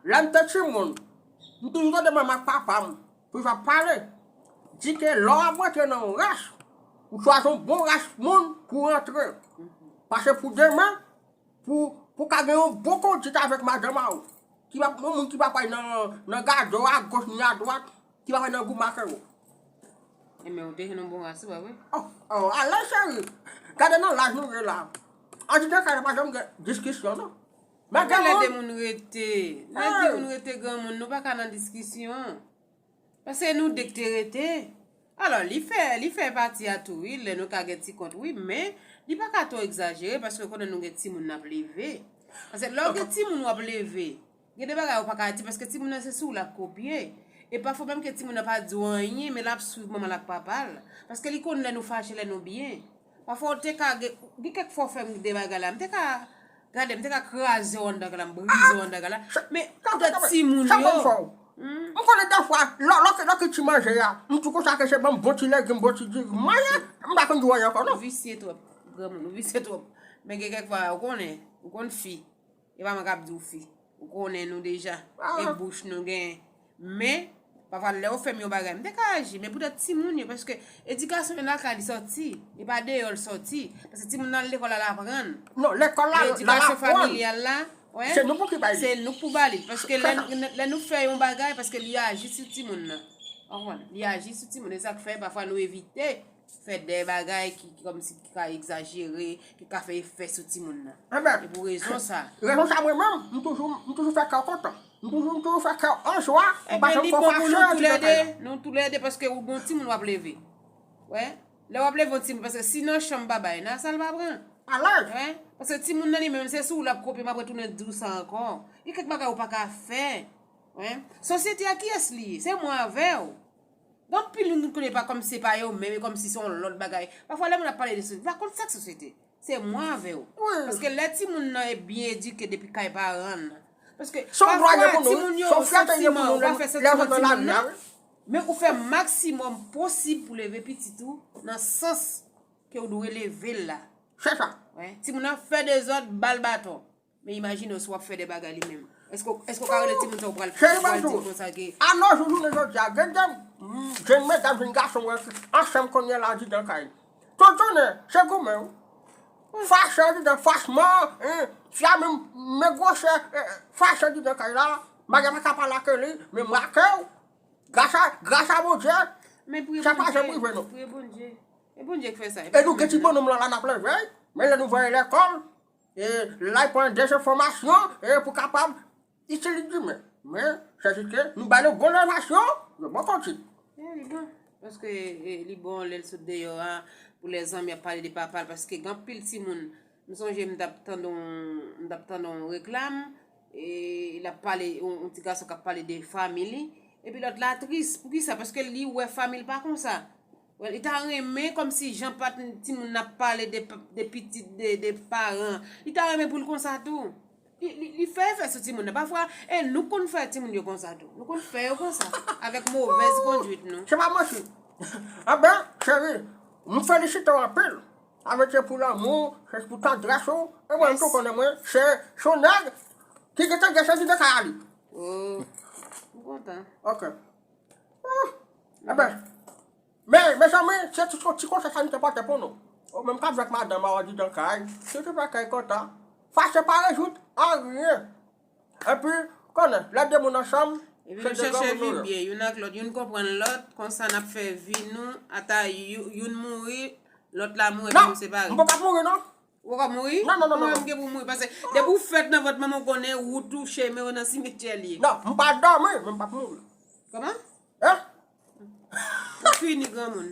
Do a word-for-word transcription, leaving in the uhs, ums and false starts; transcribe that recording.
Lè m te timoun, m toujou tande manman ak papa m toujou ap pale, di ke lè w ap rantre nan yon ras, ou chwazi yon bon ras moun pou w rantre. Paske pou demen, pou, pou w ka gen yon bon kondit avèk madanm a ou, ki pa, yon moun ki pa pral nan, nan gade w agoch ni adwat, ki pa pral nan gou makero. Enben, ou te jwenn yon bon ras, se pa vre? Oh, oh, alè cheri, gade nan laj nou ye la. Andidan kay la pa janm gen diskisyon, non. Men gen lè de moun rete. Lè de moun rete granmoun, nou pa ka nan diskisyon. Paske nou de k te rete. Alò, li fè, li fè pati a tou, wi, lè nou ka gen ti kont, wi, men li pa ka twò egzajere, paske w konnen nou gen timoun n ap leve. Paske lè w gen timoun w ap leve, gen de bagay ou pa ka di, paske timoun nan se sou w l ap kopye. E pafwa menm ke timoun nan pa di w anyen, men l ap swiv manman l ak papa l. Paske li konn lè nou fache, lè nou byen. Pafwa w te ka gen, gen kèk fwa w fè m de bagay la, m te ka, gade, m te ka kraze w anndan kay la, m brize w anndan kay la. Men poutèt timoun yo. M konnen defwa, lè, lè, lè ki ti manje a, m tou konsa ke se ban m bon ti legim, bon ti diri, m manje, m pa konn di w anyen ankò, non. Ou visye twòp, granmoun, ou visye twòp. Men gen kèk fwa, ou konnen, ou konn fi. E pa mwen k ap di w fi. Ou konnen nou deja. E bouch nou gen. Men, pafwa lè w fè m yon bagay, m te ka aji, men poutèt timoun yo, paske edikasyon yo lakay li sòti, e pa deyò l sòti. Paske timoun nan lekòl al aprann. Non, lekòl la, l al aprann. Men edikasyon familyal la, wè, se nou pou ki ba li. Se nou k pou ba li. Paske lè, lè nou fè yon bagay, paske li aji sou timoun nan. Ou konprann? Li aji sou timoun. E sa k fè, pafwa nou evite fè de bagay ki, ki kòmsi ki ka egzajere, ki ka fè efè sou timoun nan. Enben, e pou rezon sa. Rezon sa mwen menm, m toujou, m toujou fè kè w kontan. M toujou, m toujou fè kè w an jwa, m pa janm fè w fache andidan kay la. Nou toulède, paske ou gon timoun w ap leve. Wè, lè w ap leve yon timoun, paske si nan chanm babay, nan sal pa pran. Alèz. Wè, paske timoun nan li menm, se sou w l ap kopye, m ap retounen di w sa ankò. Gen kèk bagay ou pa ka fè. Wè, sosyete a kiyès li ye? Se mwen avè w. Gen anpil moun ki konnen pa kòm se pa yo menm, e kòmsi se yon lòt bagay. Pafwa lè moun ap pale de sosyete, pa kont sa k sosyete. Se mwen avè w. Paske lè timoun nan e byen edike depi kay paran l. Paske pafwa timoun yo, ou santiman, ou pa fè santiman timoun nan, men ou fè maksimòm posib pou leve pitit ou nan sans ke ou dwe leve l la. Se sa. Timoun nan fè dezòd, ba l baton. Men imajine w si w ap fè de bagay li menm. Èske, èske w ka rele timoun sa w pral, pral di konsa ke. A no jou, jounen jodi a, gen de jenn medam, jenn gason mwen ki ansanm kounye a la andidan kay. Tout jounen, se goumen wi. Fache andidan, fachman, fi a menm, men gwosè, fache andidan kay la. Madanm pa ka pale ak li, men make w. Gras a, gras a Bondye, sa pa janm rive nou. Priye Bondye. E Bondye k fè sa. E nou gen ti bonnonm lan la n ap leve, men lè nou voye lekòl, E l al pran dèzenfòmasyon e pou kapab itilize men. Men, sètadi ke nou ba l yon bon levasyon, yon bon kondit. E li bon. Paske e, li bon lè l sot deyò a, pou lè zanmi ap pale de papa l, paske gen anpil timoun, m sonje m t ap tande yon, m t ap tande yon reklam, e l ap pale, yon, yon ti gason k ap pale de fanmi li, epi lòt la tris. Poukisa? Paske li wè fanmi l pa konsa. Wè, li ta renmen kòmsi jan pa t timoun nan ap pale de, de pitit, de, de paran. Li ta renmen pou l konsa tou. Li, li, li fè efè sou timoun nan. Pafwa, e nou konn fè timoun yo konsa tou. Nou konn fè yo konsa. Avèk movèz kondwit nou. Se pa manti. Enben, cheri, m felisite w anpil. Sa vle di se pou lanmou, se pou tandrès ou. E mwen, m tou konnen mwen, se, se yon nèg ki gentan gen sèvis de kay a li. Oh, m kontan. Ok. Oh, enben, men, mezanmi, se ti, ti konsèy sa m te pote pou nou. Ou menm k ap viv ak madanm a w andidan kay, si w te fè kè l kontan, fache pa rezoud anyen. Epi, konnen, lè de moun ansanm, se de granmoun nou ye. Epi nou chèche viv byen, youn ak lòt, youn konprann lòt, konsa n ap fè vi nou, ata youn mouri, lòt la mouri, epi nou separe. Non, m poko ap mouri, non. Ou poko ap mouri? Non, non, non, non. Kòman m gen pou m mouri? Paske depi w fèt nan vant manman w konnen wout ou, chemen w nan simetyè l ye. Non, m pa dòmi, men m p ap mouri. Kòman? Hein? Ou fini, granmoun.